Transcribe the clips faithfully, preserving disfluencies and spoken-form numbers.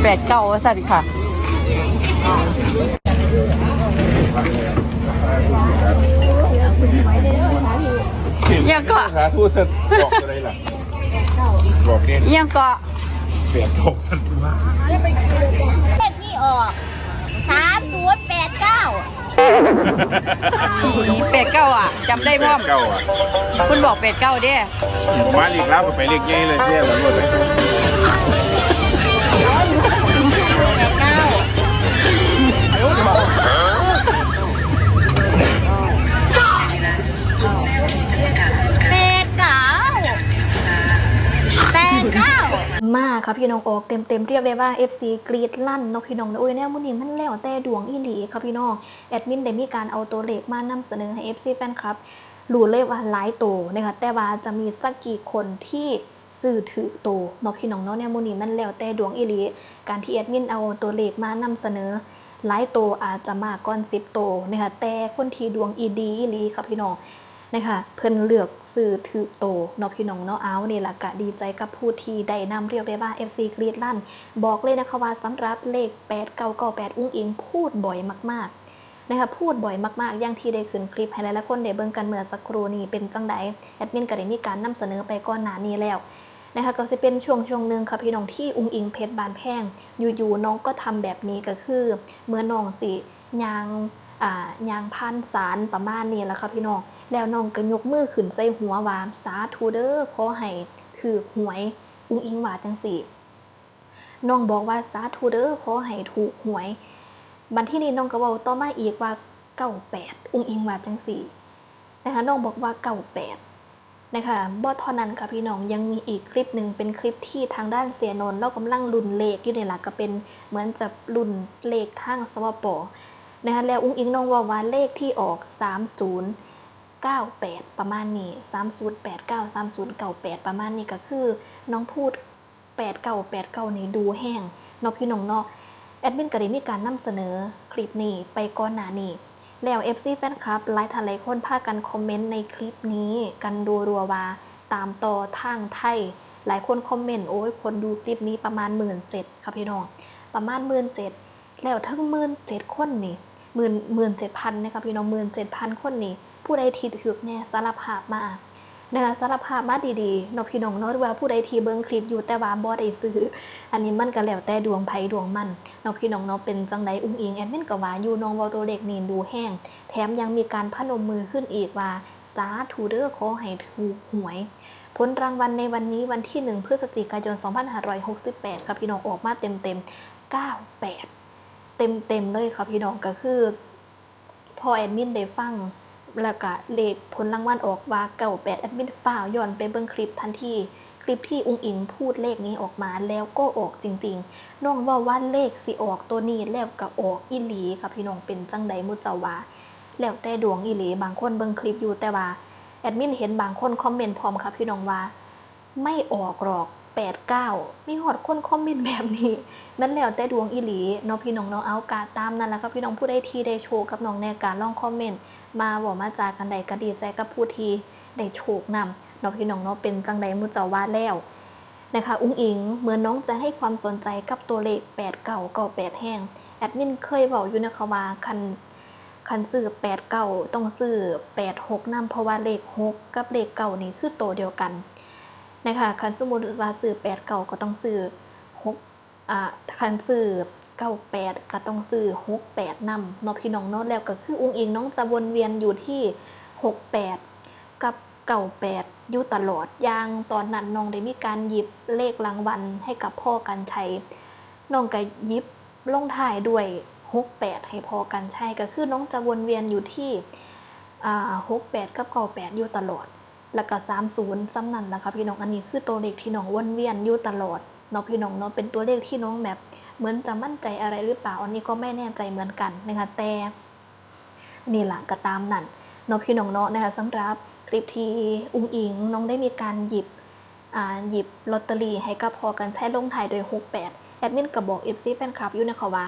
แปดเก้าว่าซั่นค่ะ ยังก็ สาธุสันบอกอะไรล่ะ บอกเนี่ย ยังก็ แปดหกสันว่า เลขที่ออกสามศูนย์แปดเก้า แปดเก้าอ่ะจำได้พร้อม เก้าอ่ะ คุณบอกแปดเก้าเด้ มาเลขแล้วไปเลขใหญ่เลยเที่ยวกันหมดเลย แปดเก้า แปดเก้า มาค่ะพี่น้อง ออกเต็มๆ เรียกได้ว่า เอฟซี กรี๊ดลั่นเนาะพี่น้องนะ โอ้ย แนวมื้อนี้มันแล้วแต่ดวงอีหลีค่ะพี่น้อง แอดมินได้มีการเอาตัวเลขมานำเสนอให้ เอฟซี แฟนคลับรู้เลยว่าหลายโตนะคะ แต่ว่าจะมีสักกี่คนที่ซื้อถือโตเนาะพี่น้องเนาะ แนวมื้อนี้มันแล้วแต่ดวงอีหลี การที่แอดมินเอาตัวเลขมานำเสนอ หลายโตอาจจะมากก่อนสิบโตนะคะ แต่คนที่ดวงอีดีอีหลีค่ะพี่น้องนะคะ เพิ่นเลือกซื้อถือโตเนาะพี่น้องเนาะ เอานี่ล่ะก็ดีใจกับผู้ที่ได้นำ เรียกได้ว่า เอฟซี กรี๊ดลั่น บอกเลยนะคะว่าสำหรับเลขแปดเก้าเก้าแปด อุ๋งอิ๋งพูดบ่อยมากๆนะคะ พูดบ่อยมากๆ อย่างที่ได้ขึ้นคลิปให้หลายๆคนได้เบิ่งกันเมื่อสักครู่นี้ เป็นจั่งใด แอดมินก็ได้มีการนำเสนอไปก่อนหน้านี้แล้วนะคะ ก็สิเป็นช่วงช่วงหนึ่งค่ะพี่น้อง ที่อุ๋งอิ๋งเพชรบ้านแพง อยู่ๆน้องก็ทำแบบนี้ ก็คือเมื่อน้องสิย่างอ่าย่างผ่านศาลประมาณนี้ล่ะค่ะพี่น้อง แล้วน้องก็ยกมือขึ้นใส่หัวว่า สาธุเด้อ ขอให้ถืกหวย อุ๋งอิ๋งว่าจั่งซี้ น้องบอกว่า สาธุเด้อ ขอให้ถูกหวย บัดทีนี้น้องก็เว้าต่อมาอีกว่า เก้าแปด อุ๋งอิ๋งว่าจั่งซี้นะคะ น้องบอกว่า เก้าแปด นะคะ บ่เท่านั้นค่ะพี่น้อง ยังมีอีกคลิปหนึ่ง เป็นคลิปที่ทางด้านเสียนนท์ เรากำลังลุ้นเลขอยู่นี่ล่ะ ก็เป็นเหมือนจะลุ้นเลขทาง สวป นะคะ แล้วอุ๋งอิ๋งน้องเว้าว่าเลขที่ออก สามศูนย์เก้าแปด ประมาณนี้ สามศูนย์แปดเก้า สามศูนย์เก้าแปด ประมาณนี้ ก็คือน้องพูด แปดเก้าแปดเก้า นี่ดูแฮงเนาะพี่น้องเนาะ แอดมินก็ได้มีการนำเสนอคลิปนี้ไปก่อนหน้านี้ แล้ว เอฟซี แฟนคลับ หลายท่านหลายคนพากันคอมเมนต์ในคลิปนี้กันรัวๆว่า ตามต่อทางไทย หลายคนคอมเมนต์ โอ้ย คนดูคลิปนี้ประมาณหมื่นเจ็ดค่ะพี่น้อง ประมาณหมื่นเจ็ด แล้วทั้งหมื่นเจ็ดคนนี่ หมื่น หมื่นเจ็ดพันนะคะพี่น้อง หมื่นเจ็ดพันคนนี่ ผู้ใดที่ถืกแน่ สารภาพมานะคะ สารภาพมาดีๆเนาะพี่น้องเนาะ หรือว่าผู้ใดที่เบิ่งคลิปอยู่แต่ว่าบ่ได้ซื้อ อันนี้มันก็แล้วแต่ดวงไผดวงมันเนาะพี่น้องเนาะ เป็นจั่งใดอุ๋งอิ๋ง แอดมินก็ว่าอยู่ น้องเว้าตัวเลขนี่ดูแฮง แถมยังมีการพนมมือขึ้นอีกว่า สาธุเด้อ ขอให้ถูกหวย ผลรางวัลในวันนี้วันที่หนึ่ง พฤศจิกายน สองพันห้าร้อยหกสิบแปด ค่ะพี่น้อง ออกมาเต็มๆ เก้าแปด เต็มๆเลยค่ะพี่น้อง ก็คือ พอแอดมินได้ฟัง แล้วก็เลขผลรางวัลออกว่า เก้าแปด แอดมินฟ้าวย้อนไปเบิ่งคลิปทันที คลิปที่อุ๋งอิ๋งพูดเลขนี้ออกมา แล้วก็ออกจริงๆ น้องเว้าว่าเลขสิออกตัวนี้ แล้วก็ออกอีหลีค่ะพี่น้อง เป็นจั่งใดหมู่เจ้าว่า แล้วแต่ดวงอีหลี บางคนเบิ่งคลิปอยู่ แต่ว่าแอดมินเห็นบางคนคอมเมนต์พร้อมค่ะพี่น้องว่า ไม่ออกหรอก แปดเก้า มีฮอดคนคอมเมนต์แบบนี้ มันแล้วแต่ดวงอีหลีเนาะพี่น้องเนาะ เอากะตามนั่นล่ะค่ะพี่น้อง ผู้ใดที่ได้โชคกับน้องแน่กะลองคอมเมนต์มาเว้ามาจากันได้ ก็ดีใจกับผู้ที่ได้โชคนำเนาะพี่น้องเนาะ เป็นจั่งใดหมู่เจ้าว่าแล้วนะคะ อุ๋งอิ๋ง เหมือนน้องจะให้ความสนใจกับตัวเลข แปดเก้าเก้าแปด แฮง แอดมินเคยเว้าอยู่นะคะว่า คัน คันซื้อ แปดเก้า ต้องซื้อ แปดหก นำ เพราะว่าเลข หก กับเลข เก้า นี่คือโตเดียวกันนะคะ คันสมมุติว่าซื้อ แปดเก้า ก็ต้องซื้อ หก อ่า คันซื้อ เก้าแปด ก็ต้องซื้อ หกแปด นำเนาะพี่น้องเนาะ แล้วก็คืออุ๋งอิ๋งน้องจะวนเวียนอยู่ที่ หกแปด กับ เก้าแปด อยู่ตลอด อย่างตอนนั้นน้องได้มีการหยิบเลขรางวัลให้กับพ่อกรรชัย น้องก็หยิบลงท้ายด้วย หกแปด ให้พ่อกรรชัย ก็คือน้องจะวนเวียนอยู่ที่ อ่า หกแปด กับ เก้าแปด อยู่ตลอด แล้วก็ สามศูนย์ ส่ำนั้นล่ะค่ะพี่น้อง อันนี้คือตัวเลขที่น้องวนเวียนอยู่ตลอดเนาะพี่น้องเนาะ เป็นตัวเลขที่น้องแบบ เหมือนจะมั่นใจอะไรหรือเปล่า อันนี้ก็ไม่แน่ใจเหมือนกันนะคะ แต่ นี่ล่ะก็ตามนั่นเนาะพี่น้องเนาะนะคะ สำหรับคลิปที่อุ๋งอิ๋งน้องได้มีการหยิบ อ่า หยิบลอตเตอรี่ให้กับพ่อกรรชัยลงท้ายด้วย หกแปด แอดมินก็บอก เอฟซี แฟนคลับอยู่นะคะว่า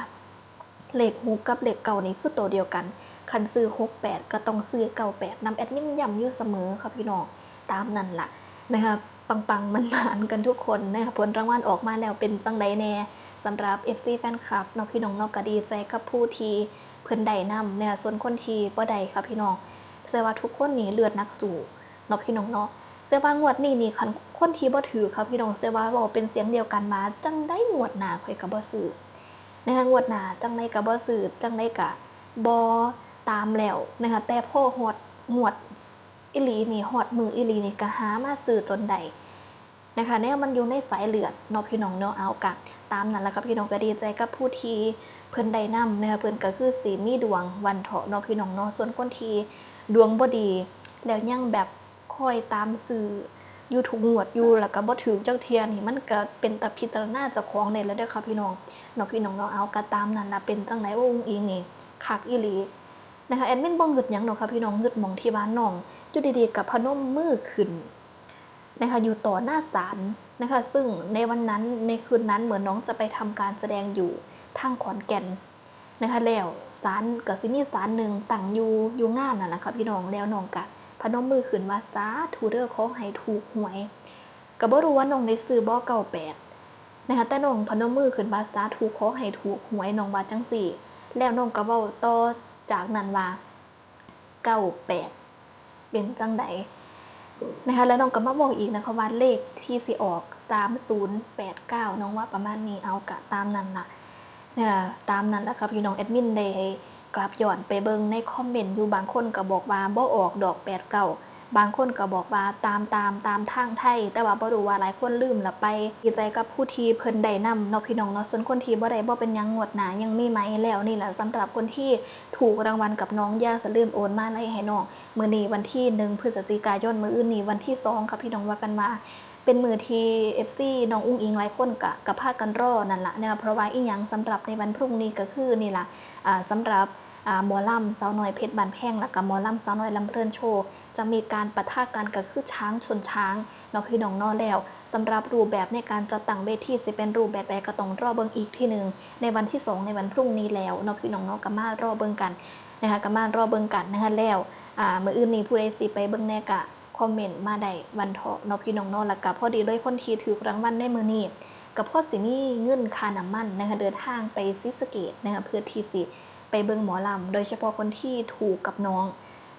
เลข หก กับเลข เก้า นี่คือตัวเดียวกัน คันซื้อ หกแปด ก็ต้องซื้อ เก้าแปด นำ แอดมินย้ำอยู่เสมอค่ะพี่น้อง ตามนั่นล่ะนะคะ ปังๆ มันๆ กันทุกคนนะคะ ผลรางวัลออกมาแล้วเป็นจั่งใดแน่ สำหรับ เอฟซี แฟนคลับเนาะพี่น้องเนาะ ก็ดีใจกับผู้ที่เพิ่นได้นำนะคะ ส่วนคนที่บ่ได้ค่ะพี่น้อง เชื่อว่าทุกคนนี่เลือดนักสู้เนาะพี่น้องเนาะ เชื่อว่างวดนี้นี่คันคนที่บ่ถืกค่ะพี่น้อง เชื่อว่าเว้าเป็นเสียงเดียวกันว่า จั่งใด๋งวดหน้าข้อยก็บ่ซื้อนะคะ งวดหน้าจั่งใด๋ก็บ่ซื้อ จั่งใด๋ก็บ่ตามแล้วนะคะ แต่พอฮอดงวดอีหลีนี่ ฮอดมื้ออีหลีนี่ ก็หามาซื้อจนได้ นะคะ แนวมันอยู่ในสายเลือดเนาะพี่น้องเนาะ เอากะตามนั้นล่ะค่ะพี่น้อง ก็ดีใจกับผู้ที่เพิ่นได้นำนะคะ เพิ่นก็คือสิมีดวงวันเถาะเนาะพี่น้องเนาะ ส่วนคนที่ดวงบ่ดี แล้วยังแบบคอยตามซื้ออยู่ทุกงวดอยู่ แล้วก็บ่ถืกจักเทื่อนี่ มันก็เป็นตาพิจารณาเจ้าของได้แล้วเด้อค่ะพี่น้องเนาะ พี่น้องเนาะ เอากะตามนั้นล่ะ เป็นจั่งใด๋ โอ้ อุ๋งอิ๋งนี่คักอีหลีนะคะ แอดมินบ่งึดหยังดอกค่ะพี่น้อง งึดหม่องที่ว่าน้องอยู่ดีๆ ก็พนมมือขึ้น นะคะ อยู่ต่อหน้าศาลนะคะ ซึ่งในวันนั้น ในคืนนั้นเหมือนน้องจะไปทำการแสดงอยู่ทางขอนแก่นนะคะ แล้วศาลก็สิมีศาลหนึ่งตั้งอยู่ อยู่งานนั่นล่ะค่ะพี่น้อง แล้วน้องก็พนมมือขึ้นว่า สาธุเด้อ ขอให้ถูกหวย ก็บ่รู้ว่าน้องได้ซื้อบ่ เก้าแปด นะคะ แต่น้องพนมมือขึ้นว่า สาธุ ขอให้ถูกหวย น้องว่าจั่งซี้ แล้วน้องก็เว้าต่อจากนั้นว่า เก้าแปด เป็นจั่งใด๋นะคะ แล้วน้องก็มาบอกอีกนะคะว่าเลขที่สิออก สามศูนย์แปดเก้า น้องว่าประมาณนี้ เอากะตามนั้นล่ะนะคะ ตามนั้นล่ะค่ะพี่น้อง แอดมินได้กลับย้อนไปเบิ่งในคอมเมนต์อยู่ บางคนก็บอกว่าบ่ออกดอก แปดเก้า บางคนก็บอกว่าตาม ตาม ตามทางไทย แต่ว่าบ่รู้ว่าหลายคนลืมละไป ดีใจกับผู้ที่เพิ่นได้นำเนาะพี่น้องเนาะ ส่วนคนที่บ่ได้บ่เป็นหยัง งวดหน้ายังมีใหม่ แล้วนี่ล่ะสำหรับคนที่ถูกรางวัลกับน้อง อย่าลืมโอนมาลัยให้น้อง มื้อนี้วันที่หนึ่ง พฤศจิกายน มื้ออื่นนี้วันที่สองค่ะพี่น้อง ว่ากันว่าเป็นมื้อที่ เอฟซี น้องอุ๋งอิ๋งหลายคนก็ ก็พากันรอนั่นล่ะนะคะ เพราะว่าอิหยัง สำหรับในวันพรุ่งนี้ก็คือนี่ล่ะ อ่า สำหรับ อ่า หมอลำสาวน้อยเพชรบ้านแพง แล้วก็หมอลำสาวน้อยลำเพลินโชว์ จะมีการปะทะกันก็คือช้างชนช้างเนาะพี่น้องเนาะ แล้วสำหรับรูปแบบในการจัดตั้งเวทีสิเป็นรูปแบบใดก็ต้องรอเบิ่งอีกทีหนึ่ง ในวันที่สอง ในวันพรุ่งนี้แล้วเนาะพี่น้องเนาะ ก็มารอเบิ่งกันนะคะ ก็มารอเบิ่งกันนะคะ แล้ว อ่า มื้ออื่นนี้ผู้ใดสิไปเบิ่งแหน่ก็คอมเมนต์มาได้วันเถาะเนาะพี่น้องเนาะ แล้วก็พอดีเลยคนที่ถูกรางวัลในมื้อนี้ ก็พอสิมีเงินค่าน้ำมันนะคะ เดินทางไปศรีสะเกษนะคะ เพื่อที่สิไปเบิ่งหมอลำ โดยเฉพาะคนที่ถูกกับน้อง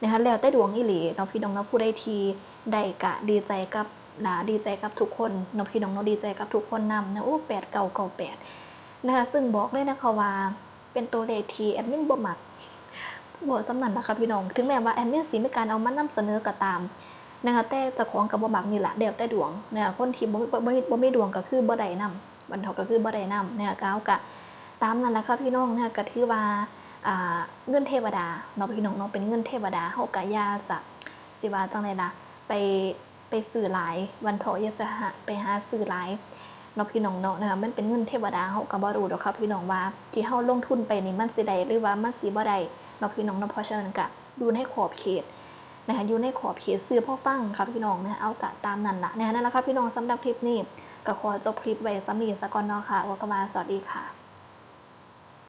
นะคะ แล้วแต่ดวงอีหลีเนาะพี่น้องเนาะ ผู้ใดที่ได้ก็ดีใจกับ อ่า ดีใจกับทุกคนเนาะพี่น้องเนาะ ดีใจกับทุกคนนำนะ โอ้ แปดเก้าเก้าแปด นะคะ ซึ่งบอกเลยนะคะว่าเป็นตัวเลขที่แอดมินบ่มัก เว้าส่ำนั้นล่ะค่ะพี่น้อง ถึงแม้ว่าแอดมินสิมีการเอามานำเสนอก็ตามนะคะ แต่เจ้าของก็บ่มักนี่ล่ะ แล้วแต่ดวงนะคะ คนที่บ่ บ่ บ่ บ่มีดวงก็คือบ่ได้นำ วันเถาะก็คือบ่ได้นำนะคะ ก็เอากะตามนั้นล่ะค่ะพี่น้องนะคะ ก็ถือว่า อ่า เงินเทวดาเนาะพี่น้องเนาะ เป็นเงินเทวดา เฮาก็อย่าจะ สิว่าจั่งใด๋ล่ะ ไป ไปซื้อหลาย วันเถาะอย่าจะหา ไปหาซื้อหลายเนาะพี่น้องเนาะนะคะ มันเป็นเงินเทวดา เฮาก็บ่รู้ดอกค่ะพี่น้องว่าที่เฮาลงทุนไปนี่มันสิได้หรือว่ามันสิบ่ได้เนาะพี่น้องเนาะ เพราะฉะนั้นก็อยู่ในขอบเขตนะคะ อยู่ในขอบเขตซื้อพอฟังค่ะพี่น้องนะคะ เอากะตามนั้นล่ะนะคะ นั่นล่ะค่ะพี่น้อง สำหรับคลิปนี้ก็ขอจบคลิปไว้ส่ำนี้ซะก่อนเนาะค่ะ ว่าก็ว่าสวัสดีค่ะ